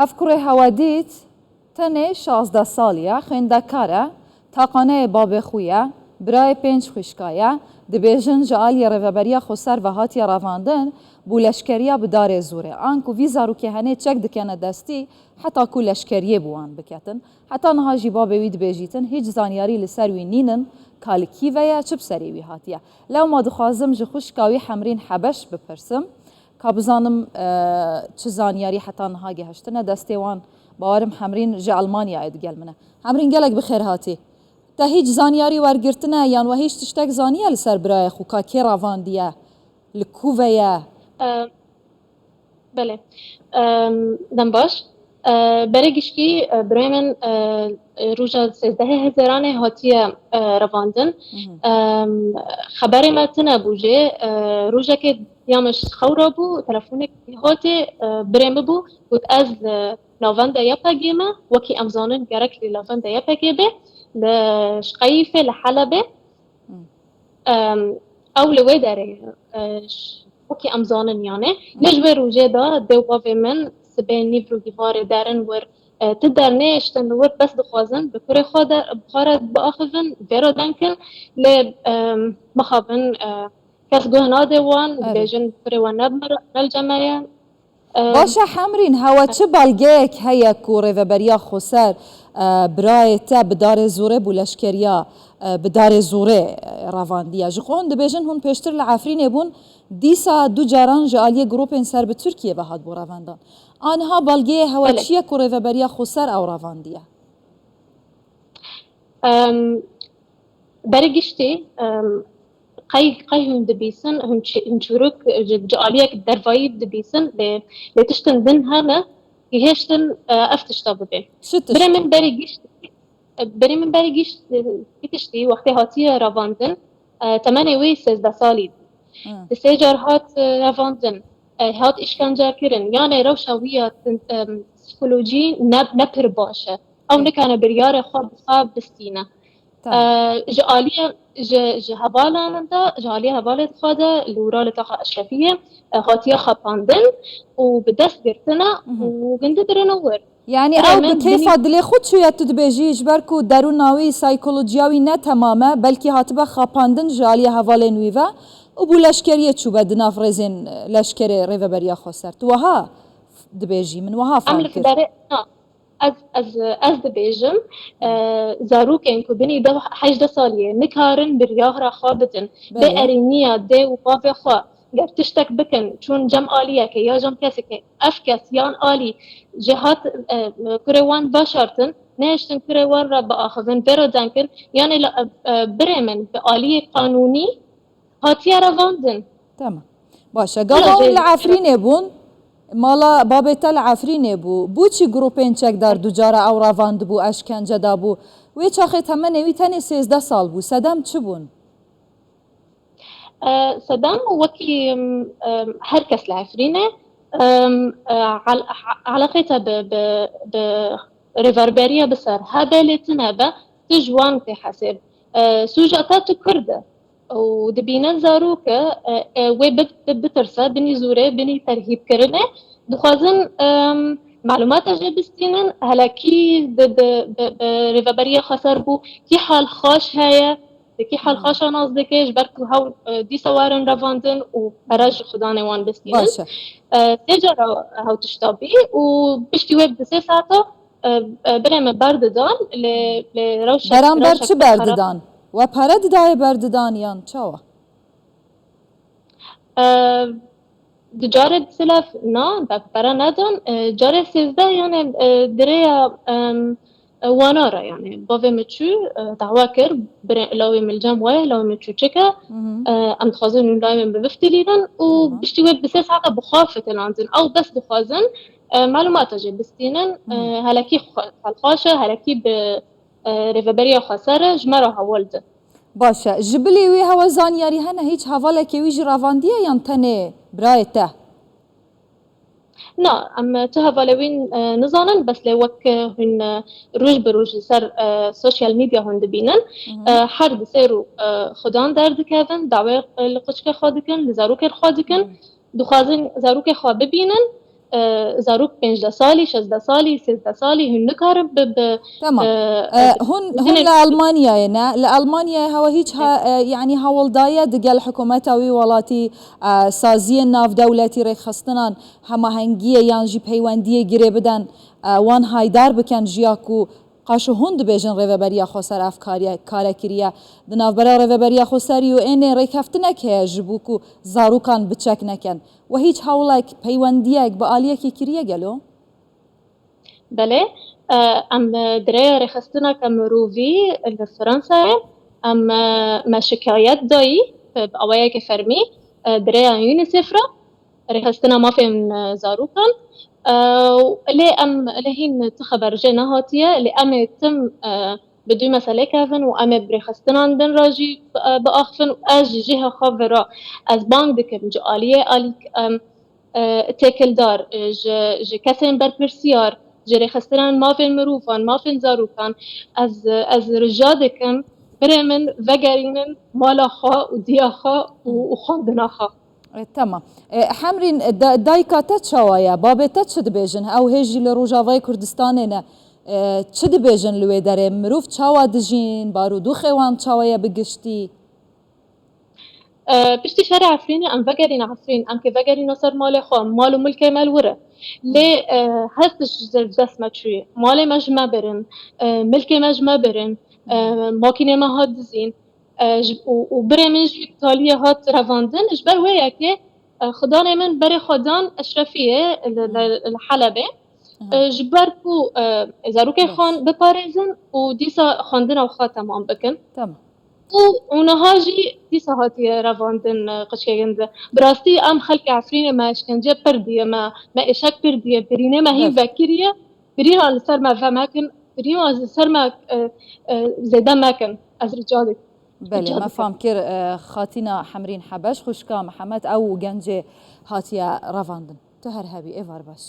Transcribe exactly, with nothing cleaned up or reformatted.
Ev kurê hewe dît, tenê şazdeh salî ye, xwendekar e, taqaneyê babê xwe ye, birayê pênc xwişka ye, dibêjin ji aliyê Rêveberiya Xweser ve hatiye revandin, bû leşkeriya bi darê zûrê. Anku vî zarokê henê çek dikene destî, heta ku leşkeriyê bi wan biketin. Heta niha jî babê wî dibêjîtin, hîç zanyarî li ser wî nînin, ka li kî ve ye, çi bi serê wî hatiye. Lewma dixwazim ji xwişka wî Hemrîn Hebeş bipirsim. Ka bizanim, e, çi zanyarî heta niha gehiştine destê wan. Bawerim Hemrîn ji Elmanyayê digel min e. Hemrîn, gelek bi xêr hatî. Te hîç zanyarî wergirtine yan we hîç tiştek zaniye li ser birayê xwe, ka kê ravandiye, li ku ve ye? E, belê. E, dem baş. E, berê gişkî, e, birayê min, e, e, roja sêzdehê Hezêranê hatiye, e, revandin. Mhm. E, xeberê me tune bû jê. E, rojekê ya min ji xew rabû, telefonekî hatê, e, birê min bû, got, "Ez, e, navenda Y P G me, wekî em zanin gerek lê navenda Y P G be, li Şqeyîfê, li Helebê." Hmm. Em, ew li wê derê, e, ş-, wekî em zanin, yanê. Hmm. Lê ji wê rojê de dê û bavê min sibê nîv rûgî varê derin wir, e, ti dernehiştin li wir, bes dixwazin bi kurê xwe de, bi xwe re biaxivin, vê re denkin. Lê, em, mixabin, e, kes guh nade wan, Evet. dibêjin kurê we ne bi me re, ne li cem me ye. E, Baş e Hemrîn, hewe çi belgeyek heye ku Rêveberiya Xweser, e, birayê te bi darê zûrê bû leşkeriya, e, bi darê zûrê, e, revandiye? Ji xwe hûn dibêjin hûn pêştir li Efrînê bûn, dîsa du caran ji aliyê grûpên ser bi Tirkiyê ve hatbû revandan. Aniha belgeyê hewe Belê. çi ye ku Rêveberiya Xweser ew revandiye? Em, Berê giştî, em, qey, qey hûn dibîsin, hûn çi-, hûn çîrok ji, ji aliyek dervayî dibîsin, lê, lê tiştin din hene, gihêştin, e, ev tişta bibe. Çi tişt? Birê min berê giştî, e, birê min berê giştî, vî tiştî wextê hatiye revandin, e, temenê wê sêzdeh salî bû. Hı. Di sê car hat, e, revandin, e, hat îşkencekirin, yanê rewşa wî ya, em, psîkolojî ne, ne pir baş e. Ew Hı. nikane biryarê xwe bi xwe bistîne. Tamam. E, ji aliyê, ji, ji hevalan de, ji aliyê hevalê xwe de li Ura li taxa Eşrefiyê, e, hatiye xapandin û bi dest girtine Mhm. û gindi birine wir. Yani Birê ew bi min keyfa binî- dilê xwe çûye, tu dibêjî, ji ber ku derûna wî, saykolojiya wî ne temam e, belkî hatibe xapandin ji aliyê hevalên wî ve û bû leşkeriyê çûbe di nav rêzên leşkerê Rêveberiya Xweser. Tu wiha dibêjî, min wiha Em fehm li kir. Berê, na, ez, ez, ez dibêjim, e, zarokên ku binî deh hejdeh salî ye, nikarin biryara xwe bidin. Bê Belê. erêniya dê û bavê xwe, ger tiştek bikin, çûn cem aliyekê ya cem kesekê, ev kes yan alî ji hat, e, kurê wan veşartin, nehiştin kurê wan re biaxivin, vê re denkin, yanê li, e, e, birê min bi aliyê qanûnî hatiye revandin. Tamam. Baş e. Gava Bila hûn jê li Efrînê bûn, mala babê te li Efrînê bû. Bû çi grûpên çekdar du cara ew revandibû, eşkence dabû? Wê çaxê temenê wî tenê sêzdeh sal bû. Sedem çi bûn? E, sedem wekî, em, em, her kes li Efrînê, em, e, al-, a-, eleqê te bi, bi, bi rêverberiya bi ser hebe lê tune be, tu ji wan tê hesêb. E, sûca te tu Kurd e. Û dibîne zarok e, e, e, wê bi, bi, bitirse, binî zûrê, binî terhîbkirinê. Dixwazin, em, malûmata jê bistînin, helekî bi, bi, bi, bi rêveberiya Xweser bû, kî hal xaş heye, di kî hal Hmm. xaşa nas dike, ji ber ku hew, e, dîsa werin revandin û pere ji xudanê wan bistînin. Baş e. E, sê cara hew tişta bî û piştî wê bi sê saeta, e, e, birê me berdidan, lê, lê rewşek, Beramber rewşek çi pir xerab. berdidan? We pere didayê berdidan yan çawa? E, Di carê silef na, bek pere nedin. E, carê sêzdeh, yani, e, direya, em, e, wana re, yani, bavê min çû, e, dawa kir, birê lawê min li cem we, lawê min çûçik e. Mhm. E, em dixwazin hûn lawê min biftilînin û Tamam. piştî wê bi sê saeta bi xwe fitilandin. Ew bes dixwazin, e, malûmata jê bistînin, e, Mhm. helekî xwe, xelxaş e, helekî bi, e, rêveberiya Xweser e, ji me re hewl di. Baş e. Ji bilî wî hewe zanyarî hene, hîç hevalekê wî jî revandiye yan tenê birayê te? Na, em tu hevalê wî, e, nizanin, bes lê wek, e, hûn, e, roj bi roj li ser, e, sosyal medya hûn dibînin, Mhm. e, her di sê rû, e, xudan derdikevin, dawê, e, li quçikê xwe dikin, li zarokên xwe dikin, Mhm. dixwazin zarokê xwe bibînin, e, zarok pênzdeh salî, şezdeh salî, sêzdeh salî hûn nikarin bi, bi, Tamam. e, E, hûn, hûn jinê li Almanyayê ne? Li Almanyayê hewa hîç ha, e, yanî hewldaye digel hikûmeta wî welatî, e, saziyên navdewletî rêkxistinan hemahengiyê yan jî peywendiyê girê bidin, e, wan haydar bikin ji ya ku qaşo hûn dibêjin Rêveberiya Xweser ev kariye, kare kiriye. Di navbera Rêveberiya Xweser û ênê rêkeftinek heye ji bo ku zarokan bi çek nekin. We hîç hewlek, peywendiyek bi aliyekî kiriye gelo? Belê, e, em, e, di rêya rêxistineke mirovî li Fransayê, em, e, me şikayet dayî, e, bi awayeke fermî, e, di rêya UNICEF re, rêxistina mafên, e, zarokan. E, û lê em, lê hîn ti xeber jê nehatiye, lê em ê tim, e, bi dû meselê kevin û em ê bi rêxistinan din re jî, e, biaxivin û ez ji cihê xwe ve re ez bang dikim ji aliyê alî, em, e, têkildar, e, ji, ji kesên berpirsiyar, ji rêxistinên mafên mirovan, mafên zarokan, ez, ez rica dikim, birê min vegerînin mala xwe û diya xwe û, û xwendina xwe. E, tamam. E, Hemrîn, e, da- dayika te çawa ye? Babê te çi dibêjin? Ew hê jî li Rojavayê Kurdistanê ne. E, çi dibêjin li wê derê? Mirov çawa dijîn? Barûdûxê wan çawa ye bi giştî? E, piştî şerê Efrînê em vegerîne Efrîn, em kê vegerîne ser malê xwe, mal û milkê me li wir e. Lê, e, her tişt ji dest me çûye. Malê me ji me birin, e, milkê me ji me birin, e, makînê me hat dizîn, e, ji- û, û birê min jî taliyê hat revandin. Ji ber wê yekê, e, xudanê min berê xwe dan Eşrefiyê li, li, li Helebê. E, ji ber ku, e, zarokê xwe biparêzin û dîsa xwendina xwe temam bikin. Tamam. Û, û niha jî dîsa hatiye revandin, e, qiçkê gindi. Bi rastî em xelkê Efrînê me îşkence pir diye, me, me êşek pir diye, birînê me hîn vekiriye, birîna li ser me vemekin, birîna li ser me, e, e, zêde mekin. Ez rica dikim. Belê, me fam kir, e, Xatîna Hemrîn Hebeş, xwişka Mihemed, ew û gencê hatiye revandin. Tu her hebî, êvar baş.